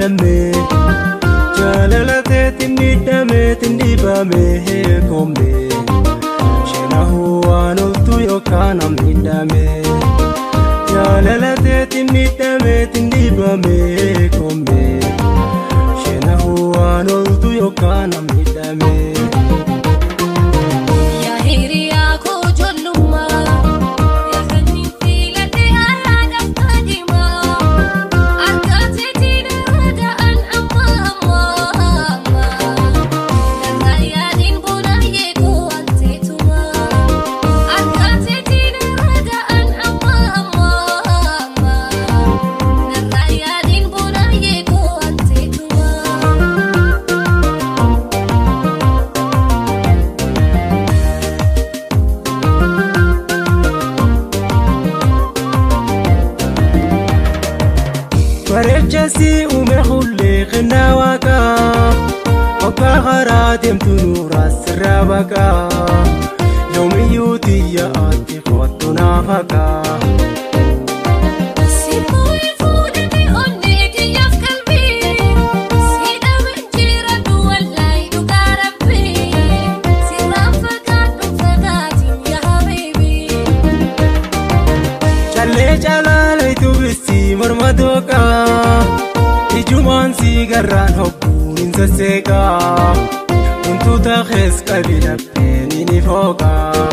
yaadame. Jaalala teetiin miidhameetiin dhibame koome. Sheenahuu waan oltu yookaan miidhame. Jaalala teetiin miidhameetiin dhibame koome. Sheenahuu waan oltu yookaan miidhame. Yaa hiriyaa koo ijoollummaa, yaa kanneen filatee har'aadhaaf kaadhimaa, harka teetiin raada'an amma amma amma, narraa yaadiin boonaayyee koo anteetumaa, harka teetiin raada'an amma amma amma, narraa yaadiin boonaayyee koo anteetumaa. Bareechasi uume hullee kennaa waaqaa. Hoggaa karaa deemtu nuuraa sirraa baqaa. Yoomiyyuu xiyya ati kottu naaf haqaa. Simboo fuudhanii onnee kiyyaaf qalbii, siidhama injiradu wallaahi dhugaa rabbii, sirraan fagaadhu fagaatiin yaa habiibii. Callee calaaleetu bisii morma dooqaa. Ijumaan si garraan hogguun hin sasseeqaa. Wantoota kees qabi lapheen ni fooqaa.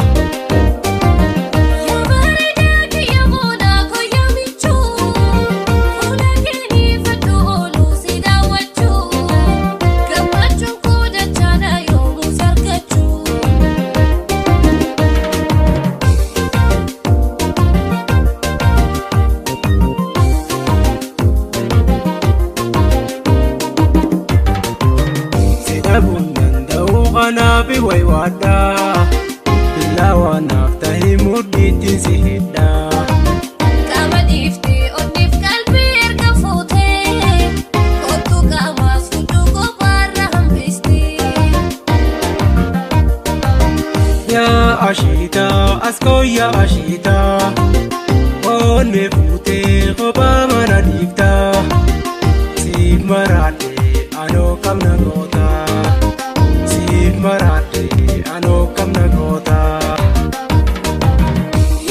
Yaa bareedaa kiyya boonaa kooyyaa michuu, fuula keeniifadhu ooluu si daawwachuu, gammachuun koo dachaadha yoomuu si argachuu. Si dhabuun danda'u kanaaf waywaadhaa. Billaa waan naaf ta'e mudhiitti si hidhaa. Qaama dhiiftee onneef qalbii erga fuutee, kottu qaamaas fuudhuu kophaarra hambistee. Yaa ashiitaa as kooyyaa ashiitaa. Onnee fuutee kophaa mana dhiiftaa. Siif maraadhee anoo qabna gootaa. Siif maraadhee anoo qabna gootaa.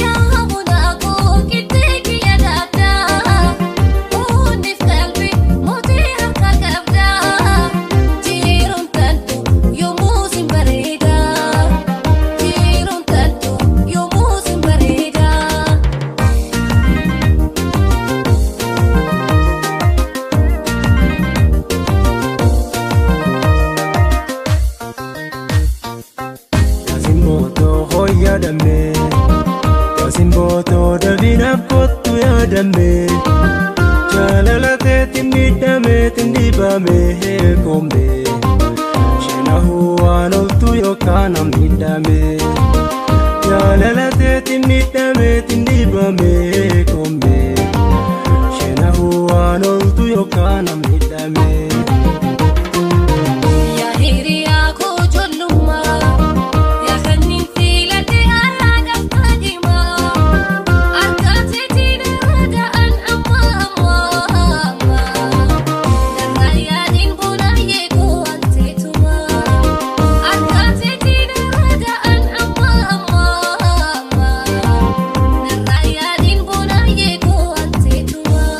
Yaa bunaa koo qixxee kiyya dhaabdaa, onneef qalbii mootii harka qabdaa, jiruun taaltu yommuu sin bareedaa, jiruun taaltu yommuu sin bareedaa. Yaasimbootoo hooyyadame. Yaasimbootoo dabinaaf kottu yaadame. Jaalala teetiin miidhameetiin dhibame koome. Sheenahuu waan oltu yookaan miidhame. Jaalala teetiin miidhameetiin dhibame koome. Sheenahuu waan oltu yookaan miidhame. Yaa hiriyaa koo ijoollummaa, yaa kanneen filatee har'aadhaaf kaadhimaa, harka teetiin raada'an amma amma amma, narraa yaadiin boonaayyee koo anteetumaa, harka teetiin raada'an amma amma amma, narraa yaadiin boonaayyee koo anteetumaa.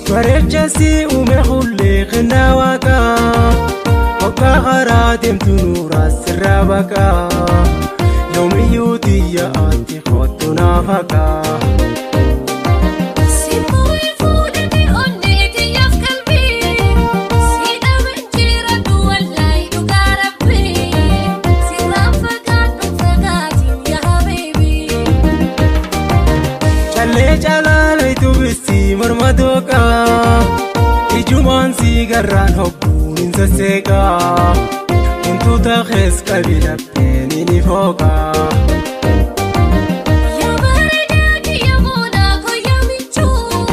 Bareechasi uume hullee kennaa waaqaa. Hoggaa karaa deemtu nuuraa sirraa baqaa. Yoomiyyuu xiyya ati kottu naaf haqaa. Simboo fuudhanii onnee kiyyaaf qalbii, siidhama injiradu wallaahi dhugaa rabbii, sirraan fagaadhu fagaatiin yaa habiibii. Callee calaaleetu bisii morma dooqaa. Ijumaan si garraan hogguun hin sasseeqaa. Wantoota kees qabi lapheen ni fooqaa. Yaa bareedaa kiyya boonaa kooyyaa michuu,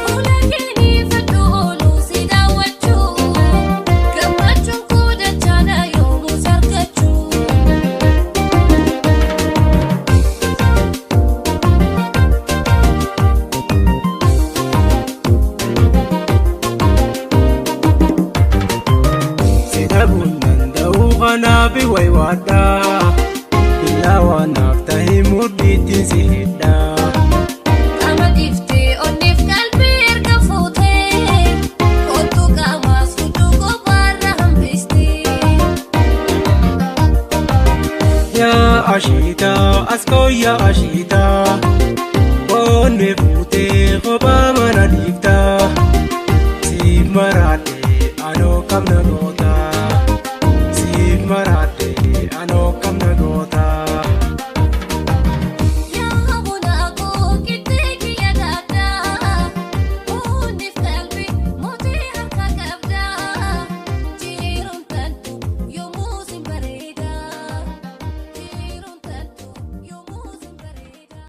fuula keeniifadhu ooluu si daawwachuu, gammachuun koo dachaadha. kanaaf waywaadhaa. Billaa naaf tahi mudhiitti si hidhaa. Qaama dhiiftee onneef qalbii erga fuutee kottu qaamaas hudduu kophaarra hambistee. Yaa ashiitaa as kooyyaa ashiitaa onnee fuutee kophaa mana dhiiftaa. Siif maraadhee anoo qabna goota.